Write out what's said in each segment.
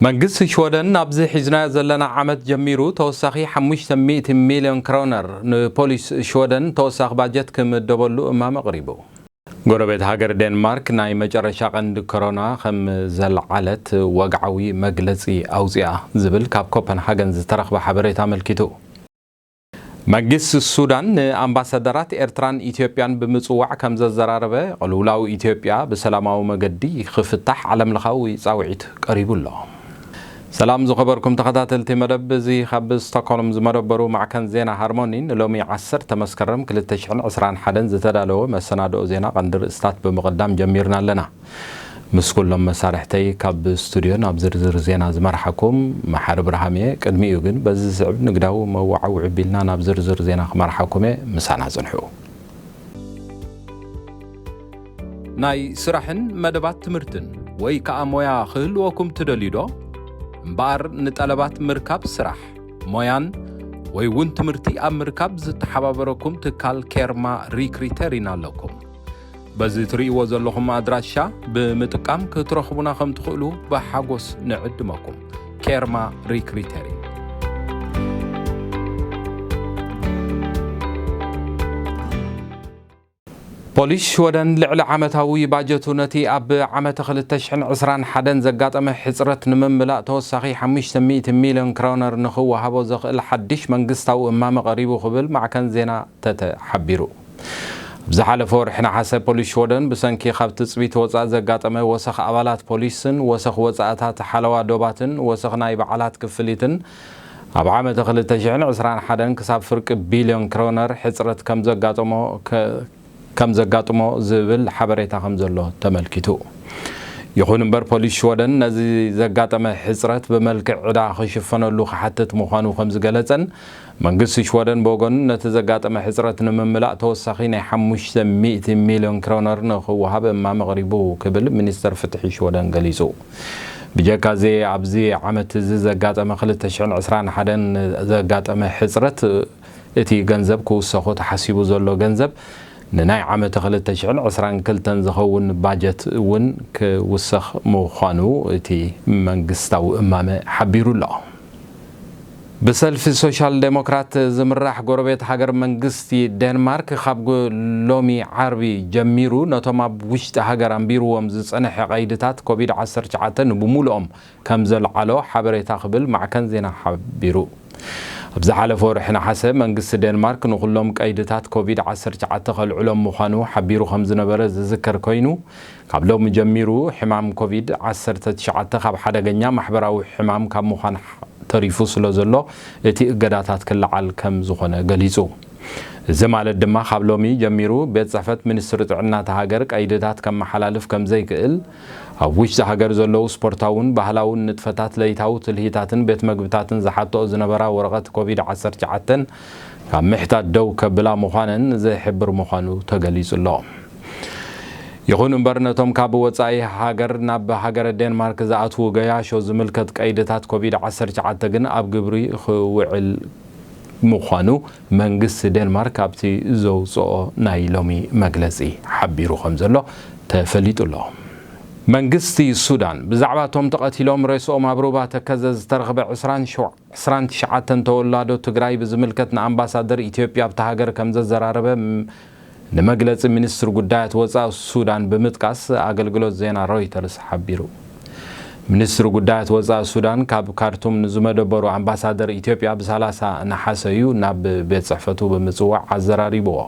መንግስቲ ሽወደን ናብዚ ሒዝናዮ ዘለና ዓመት ጀሚሩ ተወሳኺ ሓሙሽተ ሚእቲ ሚልዮን ክሮነር ንፖሊስ ሽወደን ተወሳኺ ባጀት ክምደበሉ እማመ ኣቕሪቡ። ጎረቤት ሃገር ዴንማርክ ናይ መጨረሻ ቀንዲ ኮሮና ከም ዘልዓለት ወግዓዊ መግለጺ ኣውጺኣ ዝብል ካብ ኮፐንሃገን ዝተረኽበ ሓበሬታ ኣመልኪቱ። መንግስቲ ሱዳን ንኣምባሳደራት ኤርትራን ኢትዮጵያን ብምጽዋዕ ከም ዘዘራረበ፣ ቅልውላው ኢትዮጵያ ብሰላማዊ መገዲ ክፍታሕ ዓለምለኻዊ ጻውዒት ቀሪቡ ኣሎ። ሰላም ዝኸበርኩም ተኸታተልቲ መደብ፣ እዚ ካብ ስቶክሆልም ዝመደበሩ ማዕከን ዜና ሃርሞኒ ንሎሚ ዓሰርተ መስከረም ክልተ ሽሕን ዕስራን ሓደን ዝተዳለወ መሰናድኦ ዜና ቀንዲ ርእስታት ብምቕዳም ጀሚርና ኣለና። ምስ ኩሎም መሳርሕተይ ካብ ስቱድዮ ናብ ዝርዝር ዜና ዝመርሓኩም መሓሪ ብርሃም እየ። ቅድሚኡ ግን በዚ ዝስዕብ ንግዳዊ መወዓውዒ ቢልና ናብ ዝርዝር ዜና ክመርሓኩም እየ። ምሳና ጽንሑ። ናይ ስራሕን መደባት ትምህርትን ወይ ከኣ ሞያ ክህልወኩም ትደልዩ ዶ? እምበኣር ንጠለባት ምርካብ ስራሕ፣ ሞያን ወይ እውን ትምህርቲ ኣብ ምርካብ ዝተሓባበረኩም ትካል ኬርማ ሪክሪተሪን ኣለኩም። በዚ ትርእይዎ ዘለኹም ኣድራሻ ብምጥቃም ክትረኽቡና ከም ትኽእሉ ብሓጎስ ንዕድመኩም። ኬርማ ሪክሪተሪን። ፖሊስ ሽወደን ልዕሊ ዓመታዊ ባጀቱ ነቲ ኣብ ዓመተ ክልተ ሽሕን ዕስራን ሓደን ዘጋጠመ ሕጽረት ንምምላእ ተወሳኺ ሓሙሽተ ሚእቲ ሚልዮን ክሮነር ንኽወሃቦ ዘኽእል ሓድሽ መንግስታዊ እማመ ቀሪቡ ክብል ማዕከን ዜና ተተ ሓቢሩ። ኣብ ዝሓለፈ ወርሒ ነሓሰ ፖሊስ ሽወደን ብሰንኪ ካብ ትጽቢት ወጻኢ ዘጋጠመ ወሰኽ ኣባላት ፖሊስን ወሰኽ ወጻእታት ሓለዋ ዶባትን ወሰኽ ናይ በዓላት ክፍሊትን ኣብ ዓመተ ክልተ ሽሕን ዕስራን ሓደን ክሳብ ፍርቂ ቢልዮን ክሮነር ሕጽረት ከም ዘጋጠሞ ከ-፣ ከም ዘጋጥሞ ዝብል ሓበሬታ ከም ዘሎ ተመልኪቱ። ይኹን እምበር ፖሊስ ሽወደን ነዚ ዘጋጠመ ሕጽረት ብመልክዕ ዕዳ ክሽፈነሉ ክሓትት ምዃኑ ከም ዝገለጸን መንግስቲ ሽወደን ብወገኑ ነቲ ዘጋጠመ ሕጽረት ንምምላእ ተወሳኺ ናይ ሓሙሽተ ሚእቲ ሚልዮን ክሮነር ንኽወሃብ እማመ ኣቕሪቡ ክብል ሚኒስተር ፍትሒ ሽወደን ገሊጹ። ብጀካ እዚ ኣብዚ ዓመት እዚ ዘጋጠመ ክልተ ሽሕን ዕስራን ሓደን ዘጋጠመ ሕጽረት እቲ ገንዘብ ክውሰኾ ተሓሲቡ ዘሎ ገንዘብ ንናይ ዓመተ ክልተ ሽሕን ዕስራን ክልተን ዝኸውን ባጀት እውን ክውሰኽ ምዃኑ እቲ መንግስታዊ እማመ ሓቢሩ ኣሎ። ብሰልፊ ሶሻል ዴሞክራት ዝምራሕ ጎረቤት ሃገር መንግስቲ ዴንማርክ ካብ ግ-፣ ሎሚ ዓርቢ ጀሚሩ ነቶም ኣብ ውሽጢ ሃገር ኣንቢርዎም ዝጸንሐ ቀይድታት ኮቪድ ዓሰርተ ትሽዓተ ንብሙሉኦም ከም ዘልዓሎ ሓበሬታ ክብል ማዕከን ዜና ሓቢሩ። ኣብ ዝሓለፈ ወርሒ ነሓሰ መንግስቲ ዴንማርክ ንኹሎም ቀይድታት ኮቪድ ዓሰርተ ትሽዓተ ከልዕሎም ምዃኑ ሓቢሩ ከም ዝነበረ ዝዝከር ኮይኑ፣ ካብ ሎሚ ጀሚሩ ሕማም ኮቪድ ዓሰርተ ትሽዓተ ካብ ሓደገኛ ማሕበራዊ ሕማም ካብ ምዃን ተሪፉ ስለ ዘሎ እቲ እገዳታት ክለዓል ከም ዝኾነ ገሊጹ። እዚ ማለት ድማ ካብ ሎሚ ጀሚሩ ቤት ጽሕፈት ሚኒስትሪ ጥዕና እታ ሃገር ቀይድታት ከመሓላልፍ ከም ዘይክእል፣ ኣብ ውሽጢ ሃገር ዘለዉ ስፖርታውን ባህላውን ንጥፈታት ለይታዊ ትልሂታትን ቤት መግብታትን ዝሓትኦ ዝነበራ ወረቐት ኮቪድ ዓሰርተ ትሽዓተ ካብ ምሕታት ደው ከብላ ምዃነን ዝሕብር ምዃኑ ተገሊጹ ኣሎ። ይኹን እምበር ነቶም ካብ ወጻኢ ሃገር ናብ ሃገረ ዴንማርክ ዝኣትዉ ገያሾ ዝምልከት ቀይድታት ኮቪድ ዓሰርተ ትሽዓተ ግን ኣብ ግብሪ ክውዕል ምዃኑ መንግስቲ ዴንማርክ ኣብቲ ዘውጽኦ ናይ ሎሚ መግለጺ ሓቢሩ ከም ዘሎ ተፈሊጡ ኣሎ። መንግስቲ ሱዳን ብዛዕባ እቶም ተቐቲሎም ሬስኦም ኣብ ሩባ ተከዘ ዝተረኽበ ዕስራን ሸውዓን ዕስራን ትሽዓተን ተወላዶ ትግራይ ብዝምልከት ንኣምባሳደር ኢትዮጵያ ኣብታ ሃገር ከም ዘዘራረበ ም-፣ ንመግለጺ ሚኒስትሪ ጉዳያት ወጻኢ ሱዳን ብምጥቃስ ኣገልግሎት ዜና ሮይተርስ ሓቢሩ። ሚኒስትሪ ጉዳያት ወጻኢ ሱዳን ካብ ካርቱም ንዝመደበሩ ኣምባሳደር ኢትዮጵያ ብሰላሳ ነሓሰ እዩ ናብ ቤት ጽሕፈቱ ብምጽዋዕ ኣዘራሪብዎ።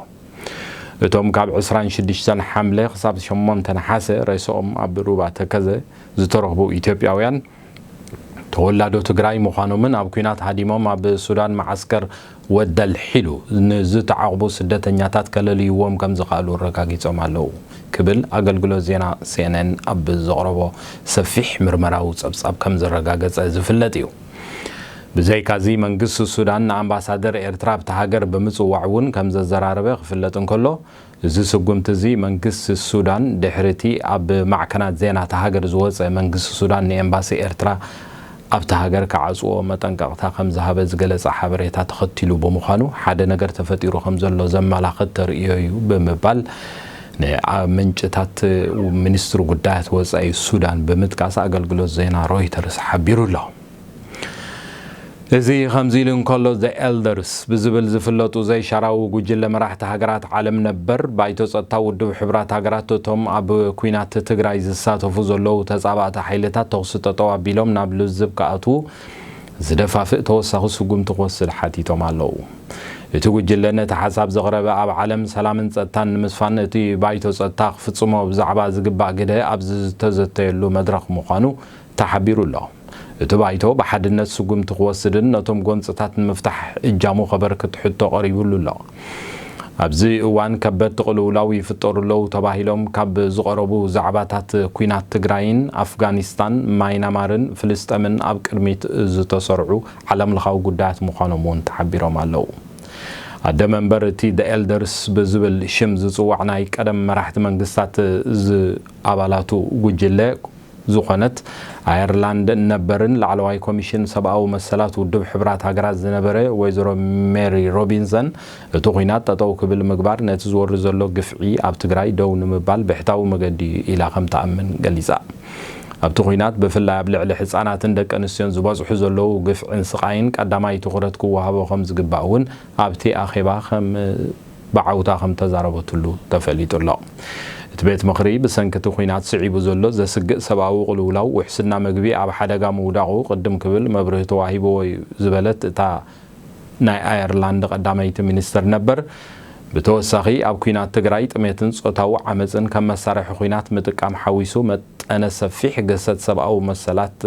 እቶም ካብ ዕስራን ሽዱሽተን ሓምለ ክሳብ ሸሞንተ ነሓሰ ሬስኦም ኣብ ሩባ ተከዘ ዝተረኽቡ ኢትዮጵያውያን ተወላዶ ትግራይ ምዃኖምን ኣብ ኲናት ሃዲሞም ኣብ ሱዳን መዓስከር ወደል ሒሉ ንዝተዓቑቡ ስደተኛታት ከለልይዎም ከም ዝኸኣሉ ኣረጋጊጾም ኣለዉ ክብል ኣገልግሎት ዜና ሲ ኤን ኤን ኣብ ዘቕረቦ ሰፊሕ ምርመራዊ ጸብጻብ ከም ዘረጋገጸ ዝፍለጥ እዩ። ብዘይካዚ መንግስቲ ሱዳን ንኣምባሳደር ኤርትራ ኣብታ ሃገር ብምጽዋዕ እውን ከም ዘዘራረበ ክፍለጥ እንከሎ፣ እዚ ስጉምቲ እዚ መንግስቲ ሱዳን ድሕሪ እቲ ኣብ ማዕከናት ዜና እታ ሃገር ዝወጸ መንግስቲ ሱዳን ንኤምባሲ ኤርትራ ኣብታ ሃገር ክዓጽዎ መጠንቀቕታ ከም ዝሃበ ዝገለጸ ሓበሬታ ተኸቲሉ ብምዃኑ ሓደ ነገር ተፈጢሩ ከም ዘሎ ዘመላኽት ተርእዮ እዩ ብምባል ምንጭታት ሚኒስትሪ ጉዳያት ወጻኢ ሱዳን ብምጥቃስ ኣገልግሎት ዜና ሮይተርስ ሓቢሩ ኣሎ። እዚ ከምዚ ኢሉ እንከሎ፣ ዘ ኤልደርስ ብዝብል ዝፍለጡ ዘይሻራዊ ጉጅለ መራሕቲ ሃገራት ዓለም ነበር፣ ባይቶ ጸጥታ ውድብ ሕቡራት ሃገራት፣ እቶም ኣብ ኲናት ትግራይ ዝሳተፉ ዘለዉ ተጻባእቲ ሓይልታት ተኹሲ ጠጠው ኣቢሎም ናብ ልዝብ ክኣትዉ ዝደፋፍእ ተወሳኺ ስጉምቲ ክወስድ ሓቲቶም ኣለዉ። እቲ ጉጅለ ነቲ ሓሳብ ዘቕረበ፣ ኣብ ዓለም ሰላምን ጸጥታን ንምስፋን እቲ ባይቶ ጸጥታ ክፍጽሞ ብዛዕባ ዝግባእ ግደ ኣብ ዝተዘተየሉ መድረኽ ምዃኑ ተሓቢሩ ኣሎ። እቲ ባይቶ ብሓድነት ስጉምቲ ክወስድን ነቶም ጎንጽታት ንምፍታሕ እጃሙ ከበርክት ሕቶ ቀሪቡሉ ኣሎ። ኣብዚ እዋን ከበድቲ ቅልውላው ይፍጠሩ ኣለዉ ተባሂሎም ካብ ዝቐረቡ ዛዕባታት፣ ኲናት ትግራይን ኣፍጋኒስታን፣ ማይናማርን ፍልስጠምን ኣብ ቅድሚት ዝተሰርዑ ዓለምለኻዊ ጉዳያት ምዃኖም እውን ተሓቢሮም ኣለዉ። ኣደ መንበር እቲ The Elders ብዝብል ሽም ዝጽዋዕ ናይ ቀደም መራሕቲ መንግስታት ዝ-፣ ኣባላቱ ጉጅለ ዝኾነት ኣየርላንድ ነበርን ላዕለዋይ ኮሚሽን ሰብኣዊ መሰላት ውድብ ሕቡራት ሃገራት ዝነበረ ወይዘሮ ሜሪ ሮቢንሰን፣ እቲ ኲናት ጠጠው ክብል ምግባር ነቲ ዝወርድ ዘሎ ግፍዒ ኣብ ትግራይ ደው ንምባል ብሕታዊ መገዲ እዩ ኢላ ከም ትኣምን ገሊጻ። ኣብቲ ኲናት ብፍላይ ኣብ ልዕሊ ህጻናትን ደቂ ኣንስትዮን ዝበጽሑ ዘለዉ ግፍዕን ስቓይን ቀዳማይ ትኹረት ክወሃቦ ከም ዝግባእ እውን ኣብቲ ኣኼባ ከም ብዓውታ ከም ተዛረበትሉ ተፈሊጡ ኣሎ። እቲ ቤት ምኽሪ ብሰንኪ እቲ ኲናት ስዒቡ ዘሎ ዘስግእ ሰብኣዊ ቅልውላው ውሕስና መግቢ ኣብ ሓደጋ ምውዳቑ ቅድም ክብል መብርሂ ተዋሂብዎ እዩ ዝበለት እታ ናይ ኣየርላንድ ቀዳመይቲ ሚኒስትር ነበር፣ ብተወሳኺ ኣብ ኲናት ትግራይ ጥሜትን ጾታዊ ዓመጽን ከም መሳርሒ ኲናት ምጥቃም ሓዊሱ መጠነ ሰፊሕ ግህሰት ሰብኣዊ መሰላት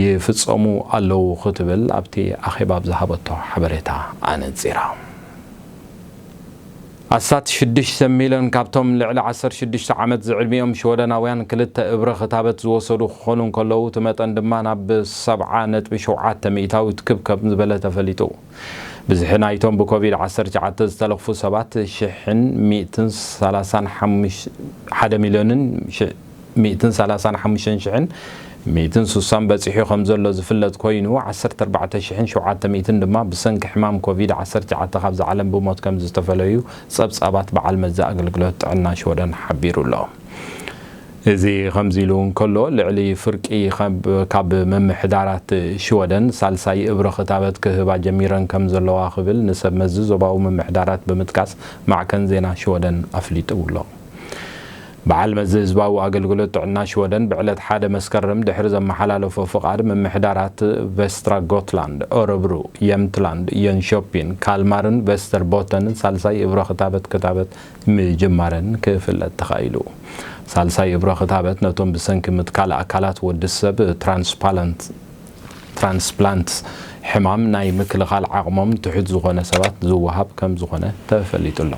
ይፍጸሙ ኣለዉ ክትብል ኣብቲ ኣኼባ ኣብ ዝሃበቶ ሓበሬታ ኣነጺራ። ኣስታት ሽዱሽተ ሚልዮን ካብቶም ልዕሊ ዓሰርተ ሽዱሽተ ዓመት ዝዕድሚኦም ሽወደናውያን ክልተ እብረ ክታበት ዝወሰዱ ክኾኑ እንከለዉ፣ እቲ መጠን ድማ ናብ ሰብዓ ነጥቢ ሸውዓተ ሚእታዊት ክብ ከም ዝበለ ተፈሊጡ። ብዝሒ ናይቶም ብኮቪድ ዓሰርተ ትሽዓተ ዝተለኽፉ ሰባት ሽሕን ሚእትን ሰላሳን ሓሙሽተ፣ ሓደ ሚልዮንን ሽ-፣ ሚእትን ሰላሳን ሓሙሽተን ሽሕን ሚእትን ስሳን በጺሑ ከም ዘሎ ዝፍለጥ ኮይኑ፣ ዓሰርተ ኣርባዕተ ሽሕን ሸውዓተ ሚእትን ድማ ብሰንኪ ሕማም ኮቪድ ዓሰርተ ትሽዓተ ካብዛ ዓለም ብሞት ከም ዝተፈለዩ ጸብጻባት በዓል መዚ ኣገልግሎት ጥዕና ሽወደን ሓቢሩ ኣሎ። እዚ ከምዚ ኢሉ እንከሎ፣ ልዕሊ ፍርቂ ካብ፣ ካብ ምምሕዳራት ሽወደን ሳልሳይ እብረ ክታበት ክህባ ጀሚረን ከም ዘለዋ ክብል ንሰብ መዚ ዞባዊ ምምሕዳራት ብምጥቃስ ማዕከን ዜና ሽወደን ኣፍሊጡ ኣሎ። በዓል መዚ ህዝባዊ ኣገልግሎት ጥዕና ሽወደን ብዕለት ሓደ መስከረም ድሕሪ ዘመሓላለፎ ፍቓድ፣ ምምሕዳራት ቬስትራ ጎትላንድ፣ ኦረብሩ፣ የምትላንድ፣ የንሾፒን፣ ካልማርን ቬስተር ቦተንን ሳልሳይ እብረ ክታበት ክታበት ምጅማረን ክፍለጥ ተኻኢሉ። ሳልሳይ እብረ ክታበት ነቶም ብሰንኪ ምትካል ኣካላት ወዲ ሰብ ትራንስፓላንት፣ ትራንስፕላንት ሕማም ናይ ምክልኻል ዓቕሞም ትሑት ዝኾነ ሰባት ዝወሃብ ከም ዝኾነ ተፈሊጡ ኣሎ።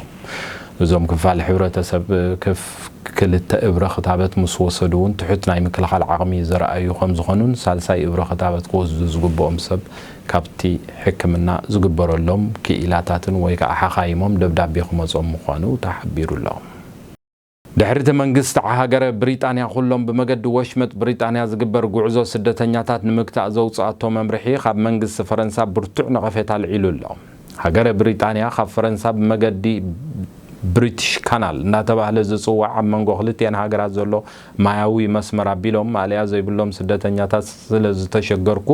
እዞም ክፋል ሕብረተሰብ ክፍ-፣ ክልተ እብረ ክታበት ምስ ወሰዱ እውን ትሑት ናይ ምክልኻል ዓቕሚ ዘርኣዩ ከም ዝኾኑን ሳልሳይ እብረ ክታበት ክወስዱ ዝግብኦም ሰብ ካብቲ ሕክምና ዝግበረሎም ክኢላታትን ወይ ከዓ ሓኻይሞም ደብዳቤ ክመጾም ምዃኑ ተሓቢሩ ኣሎ። ድሕሪ እቲ መንግስቲ ሃገረ ብሪጣንያ ኩሎም ብመገዲ ወሽመጥ ብሪጣንያ ዝግበር ጉዕዞ ስደተኛታት ንምግታእ ዘውፅኣቶ መምርሒ ካብ መንግስቲ ፈረንሳ ብርቱዕ ነቐፌታ ኣልዒሉ ኣሎ። ሃገረ ብሪጣንያ ካብ ፈረንሳ ብመገዲ ብሪቲሽ ካናል እናተባህለ ዝፅዋዕ ኣብ መንጎ ክልቲአን ሃገራት ዘሎ ማያዊ መስመር ኣቢሎም ማእለያ ዘይብሎም ስደተኛታት ስለ ዝተሸገርኩ፣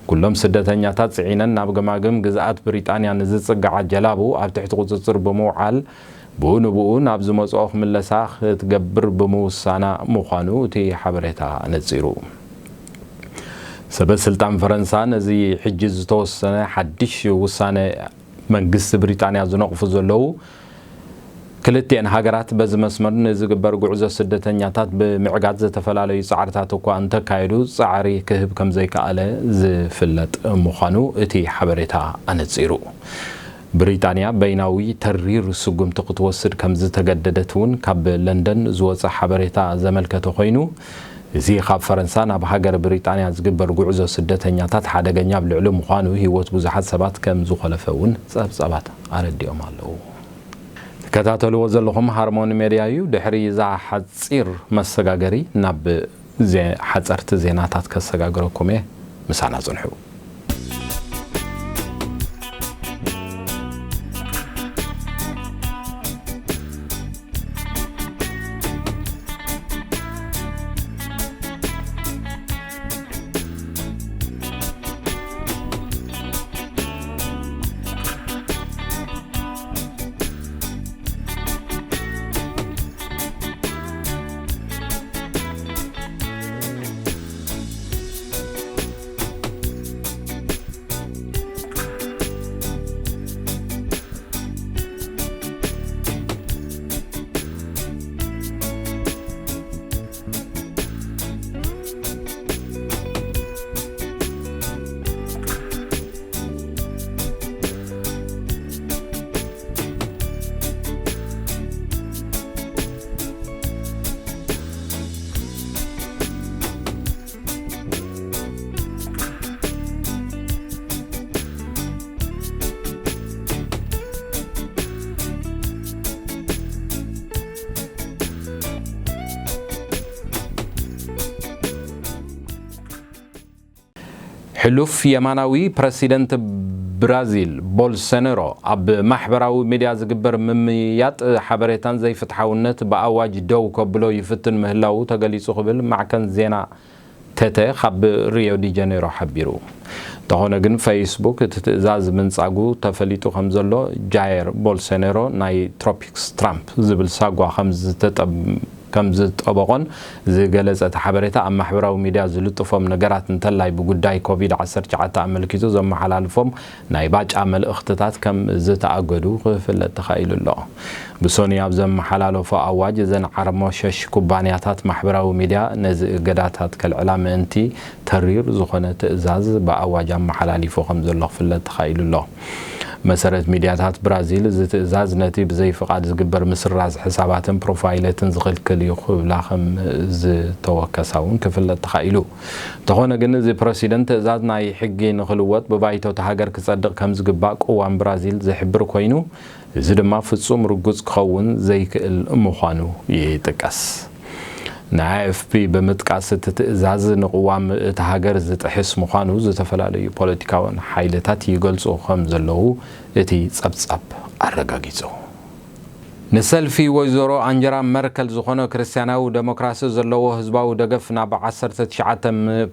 ኩሎም ስደተኛታት ፅዒነን ናብ ገማግም ግዝኣት ብሪጣንያ ንዝፅግዓ ጀላቡ ኣብ ትሕቲ ቁፅፅር ብምውዓል፣ ብኡ ንብኡ ናብ ዝመፅኦ ክምለሳ ክትገብር ብምውሳና ምዃኑ እቲ ሓበሬታ ኣነፂሩ። ሰበ ስልጣን ፈረንሳ ነዚ ሕጂ ዝተወሰነ ሓድሽ ውሳነ መንግስቲ ብሪጣንያ ዝነቕፉ ዘለዉ፣ ክልቲአን ሃገራት በዚ መስመር ንዝግበር ጉዕዞ ስደተኛታት ብምዕጋት ዝተፈላለዩ ጻዕርታት እኳ እንተካየዱ፣ ጻዕሪ ክህብ ከም ዘይከኣለ ዝፍለጥ ምዃኑ እቲ ሓበሬታ ኣነጺሩ። ብሪጣንያ በይናዊ ተሪር ስጉምቲ ክትወስድ ከም ዝተገደደት እውን ካብ ለንደን ዝወጸ ሓበሬታ ዘመልከተ ኮይኑ፣ እዚ ካብ ፈረንሳ ናብ ሃገረ ብሪጣንያ ዝግበር ጉዕዞ ስደተኛታት ሓደገኛ ኣብ ልዕሊ ምዃኑ፣ ህይወት ብዙሓት ሰባት ከም ዝኾለፈ እውን ጸብጻባት ኣረዲኦም ኣለዉ። ትከታተልዎ ዘለኹም ሃርሞኒ ሜድያ እዩ። ድሕሪ እዛ ሓጺር መሰጋገሪ ናብ ዜ-፣ ሓጸርቲ ዜናታት ከሰጋግረኩም እየ። ምሳና ጽንሑ። ሕሉፍ የማናዊ ፕረሲደንት ብራዚል ቦልሶናሮ ኣብ ማሕበራዊ ሚድያ ዝግበር ምምይያጥ ሓበሬታን ዘይፍትሓውነት ብኣዋጅ ደው ከብሎ ይፍትን ምህላዉ ተገሊጹ ክብል ማዕከን ዜና ቴተ ካብ ሪዮ ዲ ጀኔሮ ሓቢሩ። እንተኾነ ግን ፌስቡክ እቲ ትእዛዝ ምንጻጉ ተፈሊጡ ከም ዘሎ ጃየር ቦልሶናሮ ናይ ትሮፒክስ ትራምፕ ዝብል ሳጓ ከም ዝተጠብ ከም ዝጠበቖን ዝገለጸ እቲ ሓበሬታ ኣብ ማሕበራዊ ሚድያ ዝልጥፎም ነገራት እንተላይ ብጉዳይ ኮቪድ ዓሰርተ ትሽዓተ ኣመልኪቱ ዘመሓላልፎም ናይ ባጫ መልእኽትታት ከም ዝተኣገዱ ክፍለጥ ተኻኢሉ ኣሎ። ብሶኒ ኣብ ዘመሓላለፎ ኣዋጅ እዘን ዓርሞሸሽ ኩባንያታት ማሕበራዊ ሚድያ ነዚ እገዳታት ከልዕላ ምእንቲ ተሪር ዝኾነ ትእዛዝ ብኣዋጅ ኣመሓላሊፉ ከም ዘሎ ክፍለጥ ተኻኢሉ ኣሎ። መሰረት ሚድያታት ብራዚል እዚ ትእዛዝ ነቲ ብዘይፍቓድ ዝግበር ምስራዝ ሕሳባትን ፕሮፋይለትን ዝኽልክል እዩ ክብላ ከም ዝተወከሳ እውን ክፍለጥ ተኻኢሉ። እንተኾነ ግን እዚ ፕረሲደንት ትእዛዝ ናይ ሕጊ ንኽልወጥ ብባይቶ እታ ሃገር ክጸድቕ ከም ዝግባእ ቅዋም ብራዚል ዝሕብር ኮይኑ፣ እዚ ድማ ፍጹም ርጉጽ ክኸውን ዘይክእል ምዃኑ ይጥቀስ። ንኣይ ኤፍ ፒ ብምጥቃስ እቲ ትእዛዝ ንቅዋም እታ ሃገር ዝጥሕስ ምዃኑ ዝተፈላለዩ ፖለቲካውን ሓይልታት ይገልጹ ከም ዘለዉ እቲ ጸብጻብ ኣረጋጊጹ። ንሰልፊ ወይዘሮ ኣንጀራ መርከል ዝኾነ ክርስትያናዊ ደሞክራሲ ዘለዎ ህዝባዊ ደገፍ ናብ ዓሰርተ ትሽዓተ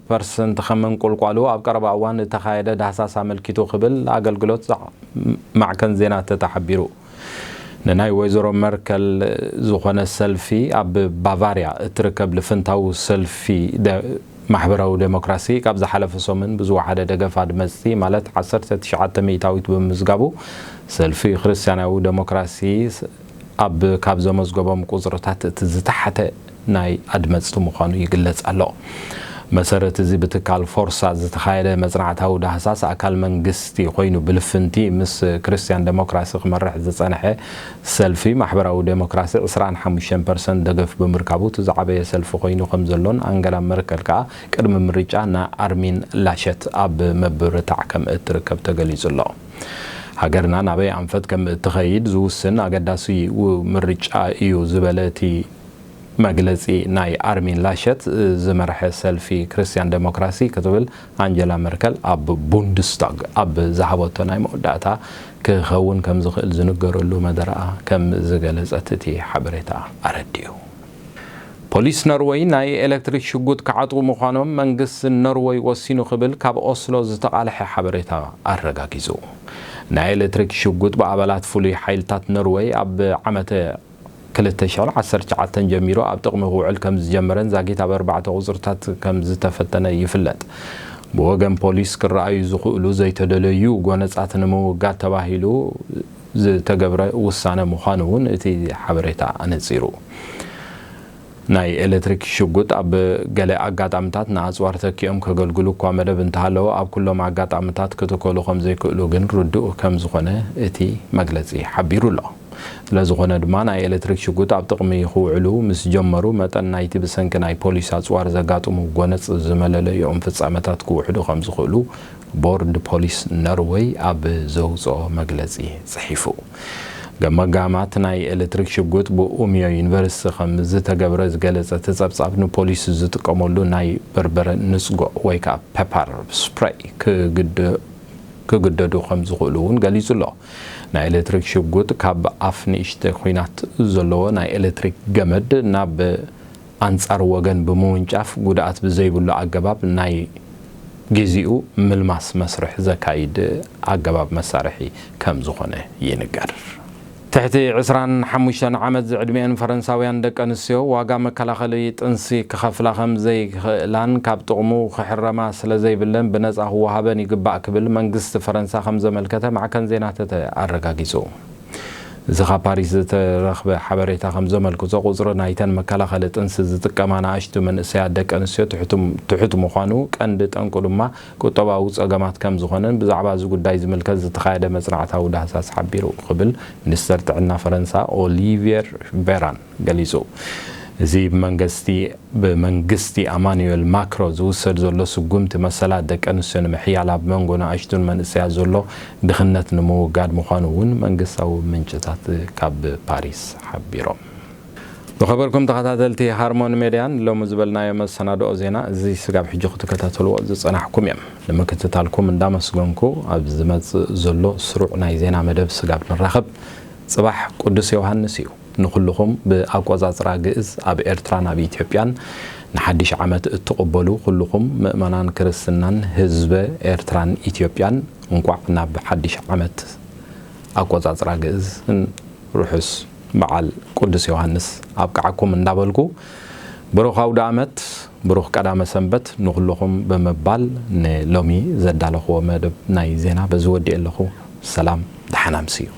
ፐርሰንት ከምንቁልቋሉ ኣብ ቀረባ እዋን እተኻየደ ዳህሳስ ኣመልኪቱ ክብል ኣገልግሎት ዛ- ማዕከን ዜና ተተሓቢሩ። ንናይ ወይዘሮ መርከል ዝኾነ ሰልፊ ኣብ ባቫርያ እትርከብ ልፍንታዊ ሰልፊ ደ- ማሕበራዊ ዴሞክራሲ ካብ ዝሓለፈ ሰሙን ብዝወሓደ ደገፍ ኣድመፅቲ ማለት ዓሰርተ ትሽዓተ ሚእታዊት ብምምዝጋቡ ሰልፊ ክርስትያናዊ ዴሞክራሲ ኣብ ካብ ዘመዝገቦም ቁፅርታት እቲ ዝተሓተ ናይ ኣድመፅቲ ምዃኑ ይግለፅ ኣሎ። መሰረት እዚ ብትካል ፎርሳ ዝተኻየደ መፅናዕታዊ ዳህሳስ ኣካል መንግስቲ ኮይኑ ብልፍንቲ ምስ ክርስትያን ዴሞክራሲ ክመርሕ ዝፀንሐ ሰልፊ ማሕበራዊ ዴሞክራሲ ዕስራን ሓሙሽተን ፐርሰንት ደገፍ ብምርካቡ እቲ ዝዓበየ ሰልፊ ኮይኑ ከም ዘሎን ኣንገላ መርከል ከኣ ቅድሚ ምርጫ ንኣርሚን ላሸት ኣብ ምብርታዕ ከም እትርከብ ተገሊጹ ኣሎ። ሃገርና ናበይ ኣንፈት ከም እትኸይድ ዝውስን ኣገዳሲ ምርጫ እዩ ዝበለ እቲ መግለጺ ናይ ኣርሚን ላሸት ዝመርሐ ሰልፊ ክርስትያን ዴሞክራሲ ክትብል ኣንጀላ መርከል ኣብ ቡንድስታግ ኣብ ዝሃበቶ ናይ መወዳእታ ክኸውን ከም ዝኽእል ዝንገረሉ መደረኣ ከም ዝገለጸት እቲ ሓበሬታ ኣረዲኡ። ፖሊስ ኖርወይ ናይ ኤሌክትሪክ ሽጉጥ ክዓጥቑ ምዃኖም መንግስቲ ኖርወይ ወሲኑ ክብል ካብ ኦስሎ ዝተቓልሐ ሓበሬታ ኣረጋጊጹ። ናይ ኤሌክትሪክ ሽጉጥ ብኣባላት ፍሉይ ሓይልታት ኖርወይ ኣብ ዓመተ ክልተ ሽሕን ዓሰርተ ትሽዓተን ጀሚሩ ኣብ ጥቕሚ ክውዕል ከም ዝጀመረን ዛጊት ኣብ ኣርባዕተ ቁጽርታት ከም ዝተፈተነ ይፍለጥ። ብወገን ፖሊስ ክረኣዩ ዝኽእሉ ዘይተደለዩ ጎነጻት ንምውጋድ ተባሂሉ ዝተገብረ ውሳነ ምዃኑ እውን እቲ ሓበሬታ ኣነጺሩ። ናይ ኤሌክትሪክ ሽጉጥ ኣብ ገለ ኣጋጣምታት ንኣጽዋር ተኪኦም ከገልግሉ እኳ መደብ እንተሃለወ ኣብ ኩሎም ኣጋጣምታት ክትከሉ ከም ዘይክእሉ ግን ርዱእ ከም ዝኾነ እቲ መግለጺ ሓቢሩ ኣሎ። ስለዝኾነ ድማ ናይ ኤሌክትሪክ ሽጉጥ ኣብ ጥቕሚ ክውዕሉ ምስ ጀመሩ መጠን ናይቲ ብሰንኪ ናይ ፖሊስ ኣጽዋር ዘጋጥሙ ጎነጽ ዝመለለይኦም ፍጻመታት ክውሕዱ ከም ዝኽእሉ ቦርድ ፖሊስ ኖርወይ ኣብ ዘውፅኦ መግለፂ ፅሒፉ። ገመጋማት ናይ ኤሌክትሪክ ሽጉጥ ብኡምዮ ዩኒቨርሲቲ ከም ዝተገብረ ዝገለፀ እቲ ፀብፃብ ንፖሊስ ዝጥቀመሉ ናይ በርበረ ንፅጎ ወይ ከዓ ፔፐር ስፕሬይ ክግደዱ ከም ዝኽእሉ እውን ገሊፁ ኣሎ። ናይ ኤሌክትሪክ ሽጉጥ ካብ ኣፍ ንእሽተ ኲናት ዘለዎ ናይ ኤሌክትሪክ ገመድ ናብ ኣንጻር ወገን ብምውንጫፍ ጉድኣት ብዘይብሉ ኣገባብ ናይ ግዚኡ ምልማስ መስርሕ ዘካይድ ኣገባብ መሳርሒ ከም ዝኾነ ይንገር። ትሕቲ ዕስራን ሓሙሽተን ዓመት ዝዕድሚአን ፈረንሳውያን ደቂ ኣንስትዮ ዋጋ መከላኸሊ ጥንሲ ክኸፍላ ከም ዘይኽእላን ካብ ጥቕሙ ክሕረማ ስለ ዘይብለን ብነጻ ክወሃበን ይግባእ ክብል መንግስቲ ፈረንሳ ከም ዘመልከተ ማዕከን ዜና ተተ ኣረጋጊጹ። እዚ ካብ ፓሪስ ዝተረኽበ ሓበሬታ ከም ዘመልክቶ ቁጽሪ ናይተን መከላኸሊ ጥንሲ ዝጥቀማ ንኣሽቱ መንእሰያት ደቂ ኣንስትዮ ትሑት ምዃኑ ቀንዲ ጠንቁ ድማ ቁጠባዊ ጸገማት ከም ዝኾነን ብዛዕባ እዚ ጉዳይ ዝምልከት ዝተኻየደ መጽናዕታዊ ዳህሳስ ሓቢሩ ክብል ሚኒስተር ጥዕና ፈረንሳ ኦሊቪየር ቬራን ገሊጹ። እዚ ብመንግስቲ ብመንግስቲ ኣማኑኤል ማክሮ ዝውሰድ ዘሎ ስጉምቲ መሰላት ደቂ ኣንስትዮ ንምሕያል ኣብ መንጎ ንኣሽቱን መንእሰያት ዘሎ ድኽነት ንምውጋድ ምዃኑ እውን መንግስታዊ ምንጭታት ካብ ፓሪስ ሓቢሮም። ዝኸበርኩም ተኸታተልቲ ሃርሞን ሜድያን፣ ሎሚ ዝበልናዮ መሰናድኦ ዜና እዚ ስጋብ ሕጂ ክትከታተልዎ ዝጸናሕኩም እዮም። ንምክትታልኩም እንዳመስገንኩ፣ ኣብ ዝመጽእ ዘሎ ስሩዕ ናይ ዜና መደብ ስጋብ ንራኸብ። ጽባሕ ቅዱስ ዮሃንስ እዩ። ንኹልኹም ብኣቆጻጽራ ግእዝ ኣብ ኤርትራን ኣብ ኢትዮጵያን ንሓድሽ ዓመት እትቕበሉ ኩልኹም ምእመናን ክርስትናን ህዝበ ኤርትራን ኢትዮጵያን፣ እንቋዕ ናብ ሓድሽ ዓመት ኣቆጻጽራ ግእዝን ርሑስ በዓል ቅዱስ ዮሃንስ ኣብቅዓኩም እንዳበልኩ፣ ብሩኽ ኣውደ ዓመት፣ ብሩኽ ቀዳመ ሰንበት ንኹልኹም ብምባል፣ ንሎሚ ዘዳለኽዎ መደብ ናይ ዜና በዚ ወዲኤ ኣለኹ። ሰላም፣ ደሓን ኣምስዩ።